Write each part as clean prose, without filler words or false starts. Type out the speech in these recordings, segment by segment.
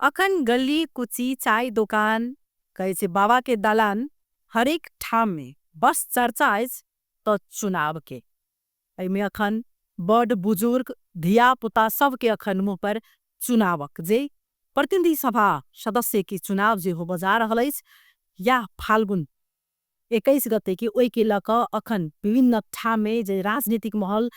अखन गली कुची चाय दोकान कहै छै बाबा के दलान हरेक ठाम में बस चर्चा अछि तऽ चुनाव के। एहिमे अखन बड़ बुजुर्ग धिया पुता सबके अखन मुँह पर चुनावक जे प्रतिनिधि सभा सदस्य के चुनाव जे होबऽ जा रहल अछि या फाल्गुन 21 गते के ओहि के लऽ कऽ अखन विभिन्न ठाम में जे राजनीतिक माहौल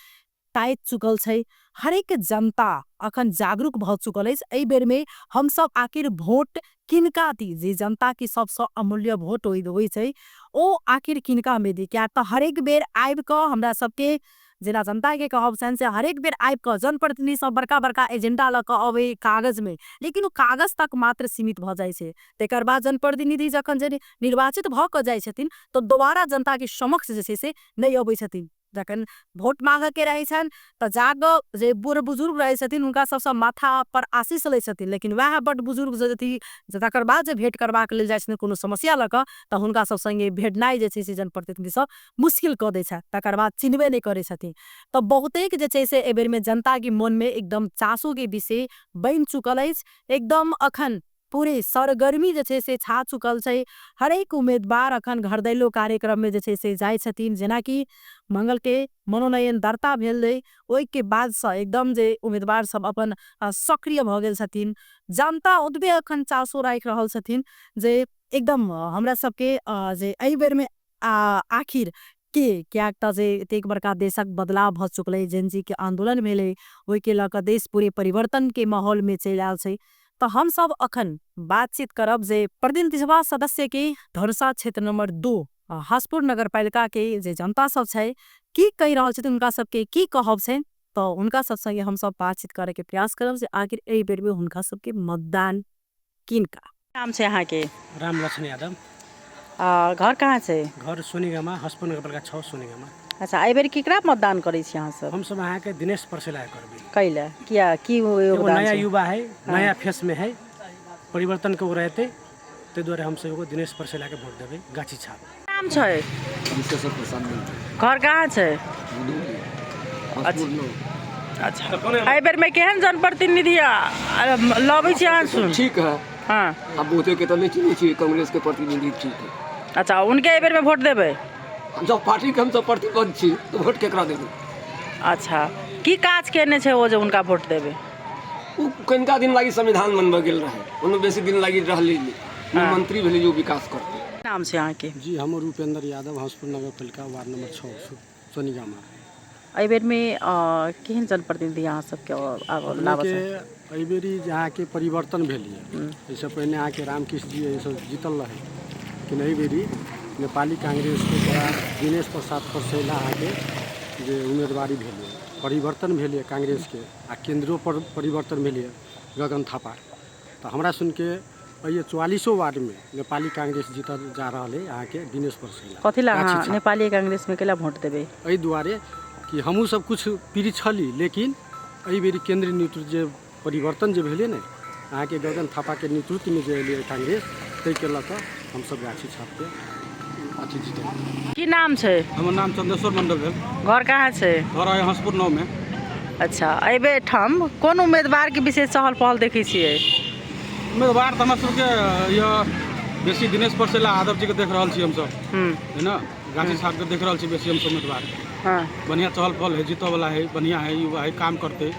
ताति चुकल छै, हरेक जनता अखन जागरूक भऽ चुकल अछि। एहि बेर में हमसब आखिर वोट किनका दी, जे जनता के सबसँ अमूल्य वोट होइ छै ओ आखिर किनका में दी। किया तऽ हरेक बेर आबि कऽ हमरा सबके जेना जनता के कहब छनि से हरेक बेर आबि कऽ जनप्रतिनिधि सब बड़का बड़का एजेंडा लऽ कऽ अबै कागज में, लेकिन ओ कागज तक मात्र सीमित भऽ जाइ छै। तकर बाद जनप्रतिनिधि जखन जे निर्वाचित भऽ कऽ जाइ छथिन तऽ दोबारा जनता के समक्ष जे छै से नहि अबै छथिन। जखन वोट मांगऽ के रहै छनि तऽ जाकऽ जे बूढ़ बुजुर्ग रहै छथिन हुनका सबसँ माथा पर आशीष लै छथिन, लेकिन वएह बड़ बुजुर्ग जे अथी तकर बाद जे भेंट करबाक लेल जाइ छथिन कोनो समस्या लऽ कऽ तऽ हुनका सब संगे भेटनाइ जे छै से जनप्रतिनिधि सब मुश्किल कऽ दै छथि, तकर बाद चिन्हबे नहि करै छथिन। तऽ बहुतेक जे छै से एहि बेर में जनता के मन में एकदम चासो के विषय बनि चुकल अछि। एकदम अखन पूरे सरगर्मी जे छै से छा चुकल छै। हरेक उम्मीदवार अखन घरदैलो कार्यक्रम में जे छै से जाइ छथिन। जेनाकि मंगल के मनोनयन दर्ता भेल रहै ओहि के बाद से एकदम जे उम्मीदवार सब अपन सक्रिय भऽ गेल छथिन। जनता ओतबे अखन चासो राखि रहल छथिन जे एकदम हमरा सबके जे एहि बेर में आखिर के, कियाक तऽ जे एतेक बड़का देशक बदलाव भऽ चुकलै, जेनजी के आंदोलन भेलै, ओहि के लऽ कऽ देश पूरे परिवर्तन के माहौल में चलि आयल छै। तऽ हम सब अखन बातचीत करब जे प्रतिनिधि सभा सदस्य के धनुषा क्षेत्र नंबर 2 हसपुर नगरपालिका के जे जनता सब छै की कहि रहल छथिन, हुनका सबके की कहब छनि, तऽ हुनका सब संगे हम सब बातचीत करे के प्रयास करब जे आखिर एहि बेर में हुनका सबके मतदान किनका। नाम छै अहाँ के? राम लक्ष्मण यादव। घर कहाँ छै? घर सोनीगामा, हसपुर नगरपालिका 6 सोनीगामा। अच्छा, एहि बेर केकरा मतदान करै छी अहाँ सब? हम सब अहाँ के दिनेश परसेला करबै। कैला? किया? की योगदान नया युवा है, नया फेस में है, परिवर्तन के ओ रहते, ताहि दुआरे हम सब एगो दिनेश परसेला के वोट देबै, गाछी छाप। नाम छै? विशेषर प्रसाद मन्डल। घर कहाँ छै? अच्छा। अच्छा, एहि बेर में केहन जनप्रतिनिधि लबै छी अहाँ सुन? ठीक है। हाँ। हम बहुते के तऽ नहि चिन्है छियै, कांग्रेस के प्रतिनिधि ठीक है। अच्छा, उनके एहि बेर में वोट देबै? हम सब पार्टी के हमसब प्रतिबद्ध छी तऽ वोट केकरा देबै? अच्छा, की काज केने छै ओ जे हुनका वोट देबै? ओ कनिका दिन लागि संविधान बनबऽ गेल रहै, ओहिमे बेसी दिन लागि रहलै नहि, मंत्री भेलै जे ओ विकास करतै। नाम छै अहाँके? जी, हमर उपेंद्र यादव, हंसपुर नगरपालिका वार्ड नंबर 6 सोनीगामा। एहि बेर में केहन जनप्रतिनिधि अहाँ सबके लाबऽ के? एहि बेरी जे अहाँके परिवर्तन भेल यऽ, एहिसँ पहिने अहाँके रामकृष्ण जी एहिसँ जीतल रहै, लेकिन एहि बेरी नेपाली कांग्रेसके द्वारा दिनेश प्रसाद परसैला अहाँके जे उम्मीदवारी भेल यऽ, परिवर्तन भेल यऽ कांग्रेसके आ केन्द्रो पर परिवर्तन भेल यऽ गगन थापा, तऽ हमरा सुनके एहि 44 वार्डमे नेपाली कांग्रेस जीतल जा रहल है अहाँके दिनेश परसैला। कथी लए अहाँ नेपाली कांग्रेसमे कैला वोट देबै? एहि दुआरे कि हमहूँ सब किछु पीड़ित छली, लेकिन एहि बेरी केन्द्रीय नेतृत्व जे परिवर्तन जे भेलै ने अहाँके गगन थापाके नेतृत्वमे जे एलै कांग्रेस, ताहिके लऽ कऽ हमसब गाछी छापके अथी जीतल। की नाम छै? हमर नाम चंदेश्वर मंडल भेल। घर कहाँ छै? घर है हंसपुर 9 में। अच्छा, एहि बेर ठाम कोन उम्मीदवारके विशेष चहल पहल देखै छियै? उम्मीदवार तऽ हमरा सबके यह बेसी दिनेश परसेला यादव जी के देख रहल छी हमसब, है ना, गाछी साहब के देख रहल छी बेसी हमसब उम्मीदवार। हाँ। बढ़िया चहल पहल है, जीतऽ वाला है, बढ़िया है, युवा है, काम करते।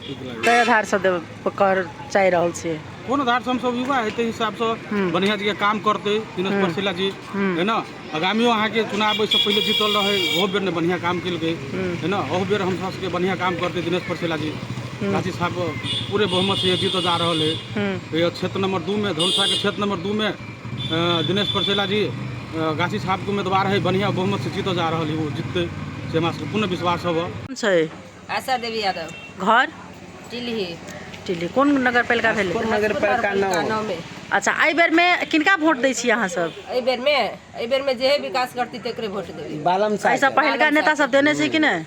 कई आधार से कर चाहि रहल छियै? कोन आधार से हमसब युवा है ताहि हिसाबसँ बढ़िया जी के काम करते दिनेश परसेला जी, है ना। आगामियो अहाँके चुनाव ओहिसँ पहिले जीतल रहै, ओहो बेर ने बढ़िया काम केलकै, है ना। ओहो बेर हम सबके बढ़िया काम करते दिनेश परसेला जी। गाछी साहब पूरे बहुमत से जीतल जा रहल है। क्षेत्र नंबर 2 में, धनुषा के क्षेत्र नंबर 2 में दिनेश परसेला जी गाछी साहब के उम्मीदवार है, बढ़िया बहुमत से जीतल जा रहल है, वो जीतते से हमरा सबके पूर्ण विश्वास है। छै? आशा देवी यादव। घर? टिल्ही। टिल्ही कोन नगरपालिका भेलै? नगरपालिका 9 में। अच्छा, एहि बेर में किनका वोट दै छी अहाँ सब? एहि बेर में जे विकास करती तेकरे वोट देबै। एहिसँ पहिलका नेता सब देने छै कि नहि?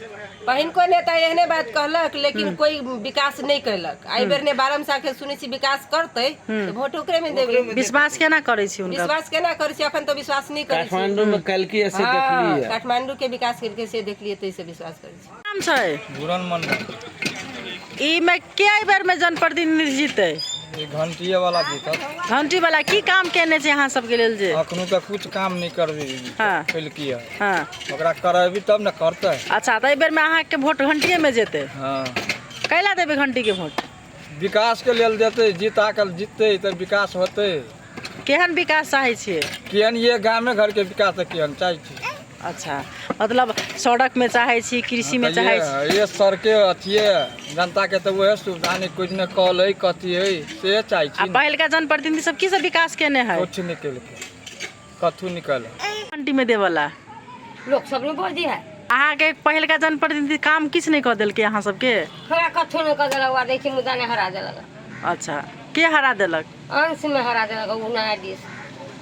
पहिनको नेता एहने बात कहलक, लेकिन कोई विकास नहि कयलक। एहि बेर ने बालम साह के सुनै छी विकास करतै तऽ वोट ओकरे में देबै। विश्वास केना करै छी हुनका? विश्वास केना करै छी? अखन तऽ विश्वास नहि करै छी। काठमांडू में कलकी ऐसे देखलियै, काठमांडू के विकास केलकै से देखलियै, ताहि से विश्वास करै छी। नाम छै? घूरन मंडल। ई में के एहि बेर में जनप्रतिनिधि जीतै? ई घंटिए वाला जीतत। घंटी वाला की काम केने छै अहाँ सबके लेल जे? अखनो तक कुछ काम नहि करबी। हाँ। केलकी है। हाँ। ओकरा करेबी तब ने करतै। अच्छा, तऽ एहि बेरमे अहाँके वोट घंटिएमे जेतै? हाँ। कैला देबै घंटीके वोट? विकास के लेल देतै। जीता के जीततै तऽ विकास होतै। केहन विकास चाहै छियै? केहन ये गामे घर के विकास तऽ केहन चाहै छी। अच्छा, मतलब सड़कमे चाहै छी, कृषिमे तऽ चाहै छी? ये सड़के अथिये जनता के तऽ उएह सुविधा नहि, कुछ नहि कल है, कथी है, से चाहै आ छी ने। पहिलका जनप्रतिनिधि सब की सब विकास केने है? कुछ नहि केलकै, कथू निकल। घंटीमे देवला लोक सब ने बजै है। अहाँके पहिलका जनप्रतिनिधि काम किछु नहि कऽ देलकै अहाँ सबके? हमरा कथू नहि कऽ देलक, वा दै छै मुदा नहि हरा देलक। अच्छा, के हरा देलक? अंशमे हरा देलक ओ न्यायाधीश।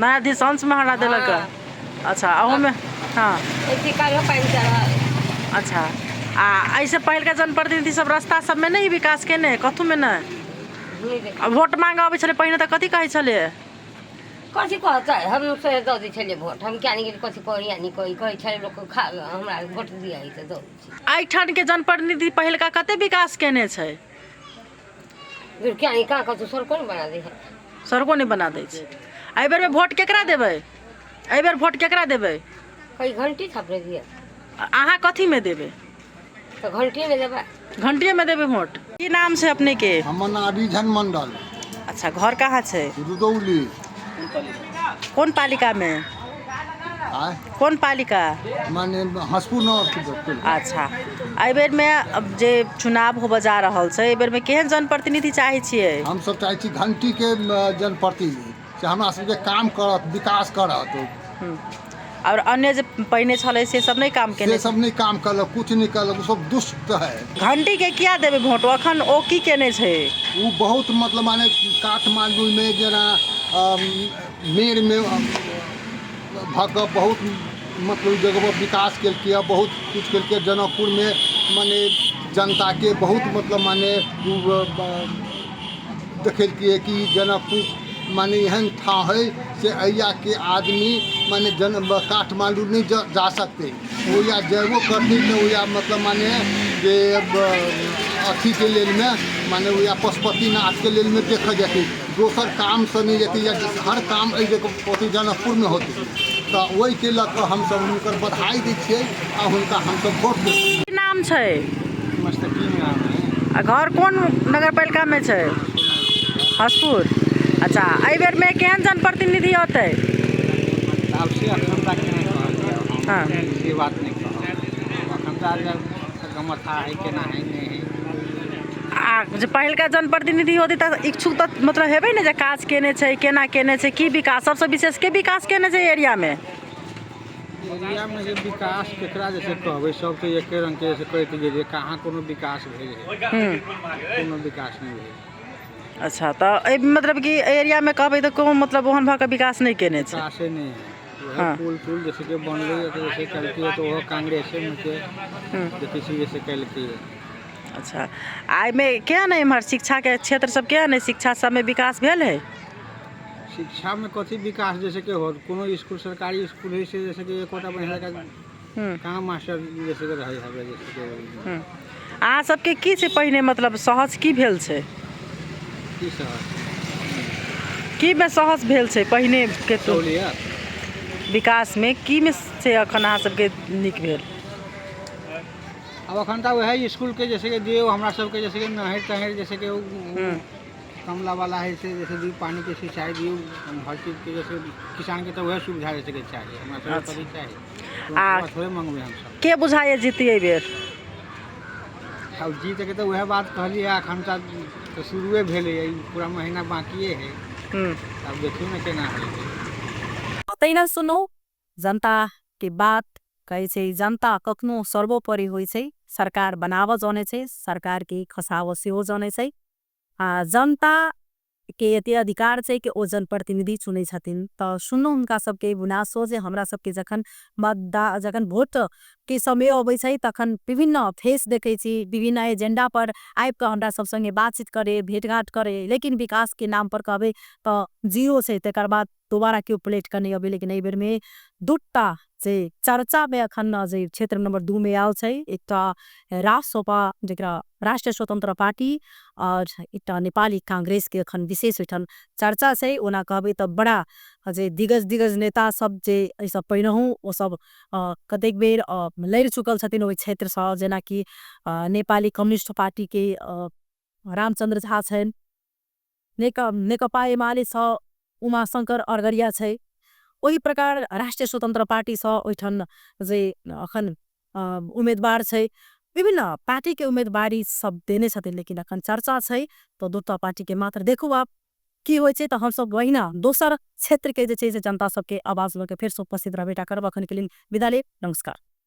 न्यायाधीश अंशमे हरा देलक। हाँ। अच्छा, अहूमे? हाँ। ऐसे काल्हि पानि चढ़ल। अच्छा, आ एहिसँ पहिलका जनप्रतिनिधि सब रास्ता सबमे नहि विकास केने, कथूमे नहि? नहि देख। आ वोट मांगऽ अबै छलै पहिने तऽ कथी कहै छलै? कथी कहतै, हम से दऽ दै छलियै वोट। हम किया नहि गेली, कथी कहै या नहि कहै, कहै छलै लोक खा हमरा वोट दिअ तऽ दऽ दै छियै। एहिठामके जनप्रतिनिधि पहिलका कते विकास केने छै? दूर किया नहि, कहाँ कतहु सड़को नहि बना दै है। सड़को नहि बना दै छै। एहि बेरमे वोट केकरा देबै? एहि बेर वोट केकरा देबै? कहीं घंटी थपड़े दिअ। अहाँ कथीमे देबै? तऽ घंटीमे देबै। घंटिएमे देबै वोट। की नाम छै अपनेके? हमर नाम रिझन मंडल। अच्छा, घर कहाँ छै? रुदौली। कोन पालिकामे? आय? कोन पालिका? माने हंसपुर नगर। अच्छा, एहि बेरमे अब जे चुनाव होबऽ जा रहल छै, एहि बेरमे केहन जनप्रतिनिधि चाहै छियै? हमसब चाहै छी घंटीके जनप्रतिनिधि से हमरा सबके काम करत, विकास करत। आओर अन्य जे पहिने छलै से सब नहि काम केने? से सब नहि काम करलक, कुछ नहि करलक, ओ सब दुष्ट है। घंटीके किया देबै वोट? अखन ओ की केने छै? ओ बहुत मतलब माने काठमांडूमे जेना मेरमे भऽ कऽ बहुत मतलब जगह पर विकास केलकै, बहुत कुछ केलकै। जनकपुरमे माने जनताके बहुत मतलब माने देखेलकै कि जनकपुर माने एहन ठाँ है से एहियाके आदमी माने जन काठमांडू नहि जा सकतै, ओ या जेबो करतै तऽ ओ या मतलब माने जे अथीके लेलमे माने ओ या पशुपतिनाथके लेलमे देखऽ जेतै, दोसर कामसँ नहि जेतै, या हर काम एहि जगह अथी जनकपुरमे होतै। तऽ ओहिके लऽ कऽ हमसब हुनकर बधाई दै छियै आ हुनका हमसब वोट दै छियै। की नाम छै? मुस्तकीम नाम है। आ घर कोन नगरपालिकामे छै? हसपुर। अच्छा, एहि बेरमे केहन जनप्रतिनिधि औतै? आब से अखन तक नहि कहल जाय। हाँ। से बात नहि कहब अखन तक, गमथा है, केना है, नहि है। आ जे पहिलका जनप्रतिनिधि होतै तऽ इच्छुक तऽ मतलब हेबै ने जे काज केने छै, केना केने छै, की विकास, सबसँ विशेष के विकास केने छै एरियामे? एरियामे जे विकास केकरा जैसे कहबै, सब तऽ एके रङ्गके जैसे कहैत गेलियै, कहाँ कोनो विकास भेल है? कोनो विकास नहि भेल। अच्छा, तऽ एहि मतलब कि एहि एरियामे कहबै तऽ कोनो मतलब ओहन भऽ कऽ विकास नहि केने छै? विकासे नहि है वएह। हाँ। पुल तुल जैसे कि बनलै तऽ जैसे केलकै तऽ ओहो कांग्रेसेमे के देखै छी जैसे केलकै। अच्छा, आ एहिमे केहन है एम्हर शिक्षाके क्षेत्र सब केहन है? शिक्षा सबमे विकास भेल है? शिक्षामे कथी विकास जैसे कि होत? कोनो स्कूल, सरकारी स्कूल है से जैसे कि एकोटा बढ़िआँ कहाँ मास्टर जैसे कि रहै हवे जैसे कि। अहाँ सबके की छै पहिने मतलब सहज की भेल छै? की सर? की मे सहज भेल छै पहिने के तो? सहूलियत। विकासमे की मे छै अखन अहाँ सबके नीक भेल? आब अखन तऽ वएह स्कूलके जैसे कि दियौ हमरा सबके, जैसे कि नहर तहर, जैसे कि कमला वाला है से जैसे दियौ, पानिके सिंचाई दियौ, हर चीजके जैसे किसानके तऽ वएह सुविधा जैसे कि चाही हमरा सबके। कथी चाही? आ थोड़े मंगबै हमसब। के बुझाइए जीती एहि बेर? आब जीतके तऽ वएह बात कहलियै, अखन तऽ शुरुए भेलैए, ई पूरा महीना बाकिए है। आब देखियौ ने केना होइ छै। तहिना सुनू जनताके बात। कहै छै जनता कखनो सर्वोपरि होइ छै। सरकार बनाबऽ जनै छै, सरकारके खसाबऽ सेहो जनै छै। आ जनता के एते अधिकार छै कि ओ जनप्रतिनिधि चुनै छथिन। तऽ सुनू हुनका सबके गुनासो जे हमरा सबके जखन मतदा जखन वोट के समय अबै छै तखन विभिन्न फेस देखै छी, विभिन्न एजेंडा पर आबि कऽ हमरा सब संगे बातचीत करे, भेंटघाट करे, लेकिन विकास के नाम पर कहबै तऽ जीरो छै। तकर बाद दोबारा केओ पलटि कऽ नहि अबै। लेकिन एहि बेरमे दूटा जे चर्चामे अखन जे क्षेत्र नंबर 2 मे आयल छै, एकटा रासोपा जकरा राष्ट्रीय स्वतंत्र पार्टी आओर एकटा नेपाली कांग्रेसके अखन विशेष ओहिठाम चर्चा छै। ओना कहबै तऽ बड़ा जे दिग्गज दिग्गज नेता सब जे एहिसँ पहिनहु ओ सब कतेक बेर लड़ि चुकल छथिन ओहि क्षेत्रसँ, जेनाकि नेपाली कम्युनिस्ट पार्टीके रामचंद्र झा छनि, नेकपा एमालेसँ उमाशंकर अरगरिया छै, ओहि प्रकार राष्ट्रीय स्वतंत्र पार्टीसँ ओहिठाम जे अखन उम्मेदवार छै। विभिन्न पार्टीके उम्मेदवारी सब देने छथिन, लेकिन अखन चर्चा छै तऽ दूटा पार्टीके मात्र। देखू आब की होइ छै। तऽ हमसब वहिना दोसर क्षेत्रके जे छै से जनता सबके आवाज लऽ के फेरसँ उपस्थित रहबे टा करब। अखनके लेल विदा लेब, नमस्कार।